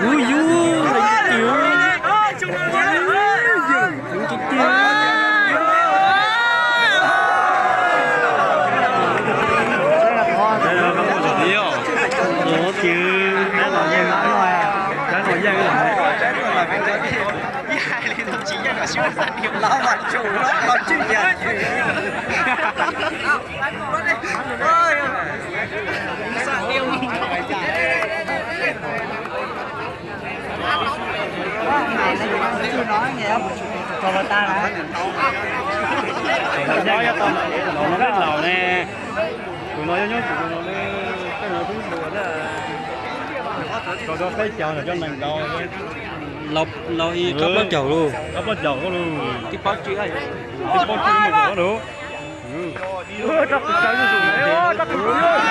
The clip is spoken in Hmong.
Ui yus, tus tiag, tus tiag. Tus tiag, tus tiag. Tus no yog tus laus ne, tus no yog nyob tus no ne, tej no twb luas na. Rau rau peb caug los coj nees nkaum. Laus ib rab plaub caug lauj. Rab plaub caug koj lauj. Tib pob tsib, tib pob tsib mus zaum lauj. Rab tus tsawg zuj zus, rab tus tsawg.